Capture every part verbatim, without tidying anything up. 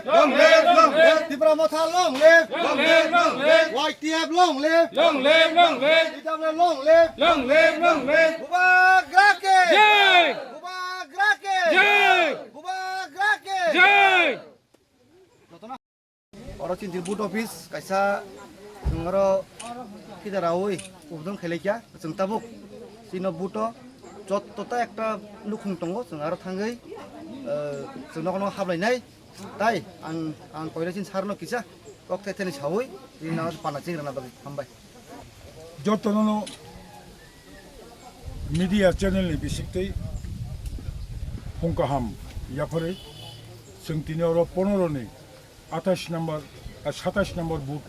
Long live, long live. Tipra Motha long live. Long live, long live. Y T F long live. Long live, long live. T W long live. Long live, long live. Bubagra ke. Jai. Bubagra ke. Jai. Bubagra ke. Jai. Oro chini booth office kaisa, chwng oro khida raui ubudon khailai kha, chwng tabuk chini booth o jotto ta ekta nukhung tongo, chwng aro thangwi, eh, chwng nogo nogo hablainai. Tai ang, ang koira chini sir no kisa kok thai thani saui, chini no pana chini rwna bagwi hambai. Jotono no media channel ni bisik tei phung kaham yapharwi chwng tini oro pondro ni athais number, ah, satais number booth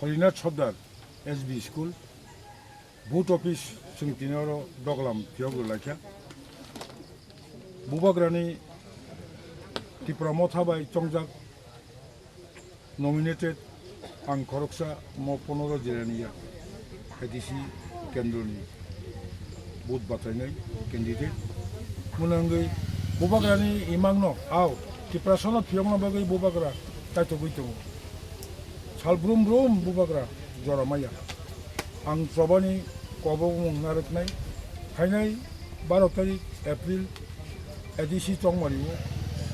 Holinath Sordar S B school booth office chwng tini oro doglam phiyok rwlaikha. Bubagrani Tipra Motha bai chongjak nominated ang khoroksa mo pondro jilani ya A D C kendroni booth bachainai candidate. Mwnangwi Bubagrani imangno ao Tiprasano phiyokna bagwi Bubagra taitogwi tongo. Sal brum brum Bubagra jora maya. Ang chobani kobok mung narwknai. Phainai baro tarik April A D C chongmani o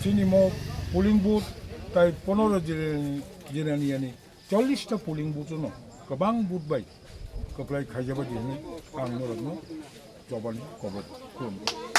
chini mo polling booth tai pondro jilani, jilani yani chollish ta polling booth no kwbang booth bai kwplai khaijaba di hwnwi ang norokno chobani kobok khulumkha.